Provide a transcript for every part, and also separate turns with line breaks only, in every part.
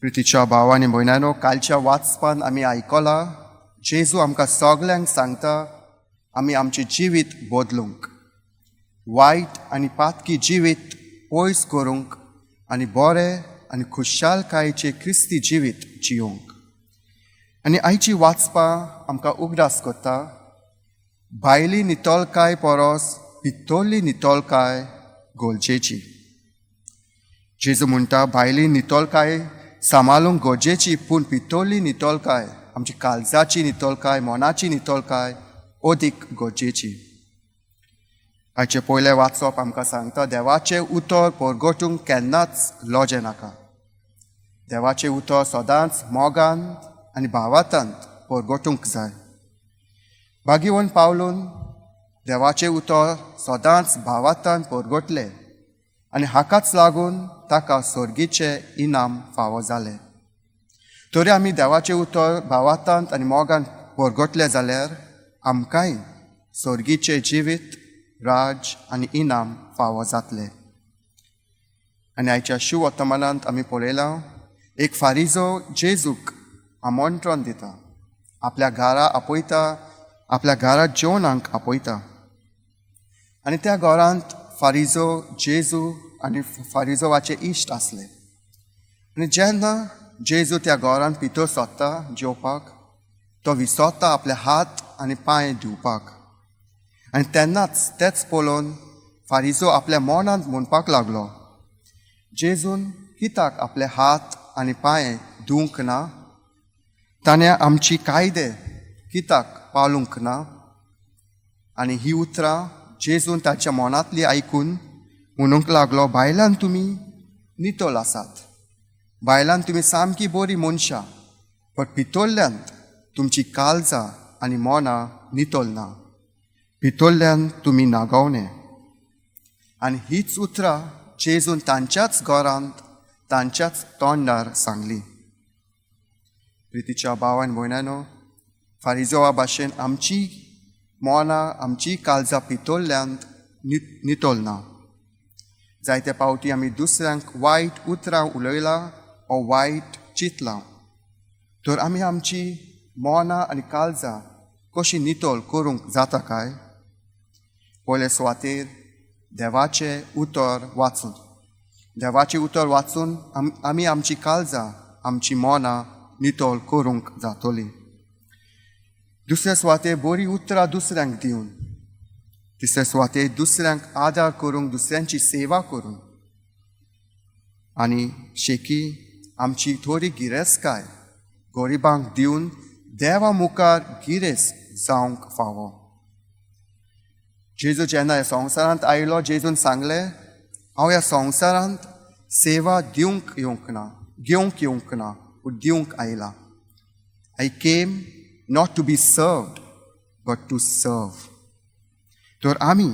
प्रितीच्या भाव आनी भयणांनो, कालच्या वाचपान आमी आयकलां, जेजू आमकां सगल्यांक सांगता आमी आमचें जिवीत बदलूंक, वायट आनी पातकी जिवीत पयस करूंक आनी बरें आनी खुशालकायेचें क्रिस्ती जिवीत जियोंक. आनी आयची वाचपां आमकां उगडास करता, भायली नितळकाय परस भितरली नितळकाय गरजेची. जेजू म्हणटा, भायली नितळकाय सांबाळूंक गरजेची, पूण भितरली नितळकाय, आमची काळजाची नितळकाय, मनाची नितळकाय अदीक गरजेची. आयचें पयलें वाचप आमकां सांगता, देवाचें उतर परगटूंक केन्नाच लजें नाका. देवाचें उतर सदांच मोगान आनी भावार्थांत परगटूंक जाय. भाग्यवंत पावलून देवाचें उतर सदांच भावार्थान परगटलें आनी हाकाच लागून ताका सर्गीचें इनाम फावो जालें. तरी आमी देवाचें उतर भावार्थांत आनी मोगान परगटलें जाल्यार आमकांय सर्गीचें जिवीत, राज आनी इनाम फावो जातलें. आनी आयच्या शुवर्तमानांत आमी पळयलां, एक फारिजो जेजूक आमंत्रण दिता, आपल्या घरा आपयता, आपल्या घरा जेवणाक आपयता. आनी त्या घरांत फारिजो, जेजू आनी फारिजोवाचे इश्ट आसले. आनी जेन्ना जेजू त्या घरांत भितर सरता जेवपाक, तो विसरता आपले हात आनी पांय धुवपाक. आनी तेन्नाच तेच पळोवन फारिजो आपल्या मनांत म्हणपाक लागलो, जेजून कित्याक आपले हात आनी पांय धुवंक ना? ताणें आमची कायदे कित्याक पाळूंक ना? आनी ही उतरां जेजून ताच्या मनांतली आयकून म्हणूंक लागलो, भायल्यान तुमी नितळ आसात, भायल्यान तुमी सामकी बरी मनशां, बट भितरल्यान तुमची काळजां आनी मनां नितळ ना, भितरल्यान तुमी नागवणे. आनी हीच उतरां जेजून तांच्याच घरांत तांच्याच तोंडार सांगली. प्रितीच्या भाव आनी भयणांनो, फारिजोवा भाशेन आमची मनां, आमची काळजां भितरल्यान नितळ ना. जायते पावटी आमी दुसऱ्यांक वायट उतरां उलयलां ओ वायट चिंतलां, तर आमी आमची मनां आनी काळजां कशी नितळ करूंक जाता काय? पयले सुवातेर देवाचें उतर वाचून, देवाचें उतर वाचून आमी आमची काळजां, आमची मनां नितळ करूंक जातली. दुसऱ्या सुवातेर बरी उतरां दुसऱ्यांक दिवन, तिसऱ्या सुवातेर दुसऱ्यांक आदार करूंक, दुसऱ्यांची सेवा करूंक, आनी शेकी आमची थोडी गिरेस्तकाय गरिबांक दिवन देवा मुखार गिरेस्त जावंक फावो. जेजू जेन्ना ह्या संवसारांत आयलो, जेजून सांगलें, हांव ह्या संवसारांत सेवा दिवंक येवंक ना, घेवंक येवंक ना, पूण दिवंक आयला. I came not to be served but to serve. तर आमी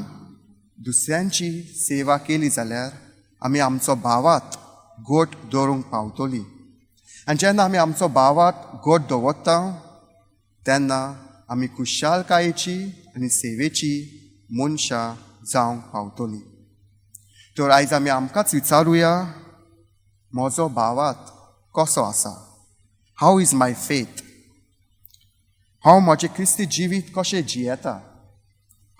दुसऱ्यांची सेवा केली जाल्यार आमी आमचो भावार्थ घट दवरूंक पावतली. आनी जेन्ना आमी आमचो भावार्थ घट दवरता, तेन्ना आमी खुशालकायेची आनी सेवेची मनशां जावंक पावतली. तर आयज आमी आमकांच विचारुया, म्हजो भावार्थ कसो आसा? How is my faith? हांव म्हजें क्रिस्ती जिवीत कशें जियेता?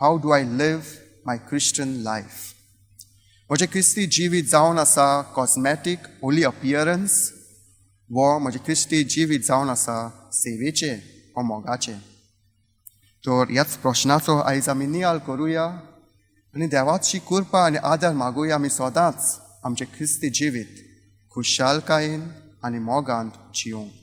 How do I live my Christian life? म्हजें क्रिस्ती जिवीत जावन आसा कॉस्मॅटीक, ओनली अपियरन्स, वो म्हजें क्रिस्ती जिवीत जावन आसा सेवेचें वा मोगाचें? तर ह्याच प्रश्नाचो आयज आमी नियाळ करुया आनी देवाची कृपा आनी आदार मागुया, आमी सदांच आमचें क्रिस्ती जिवीत खुशालकायेन आनी मोगान जियोंक.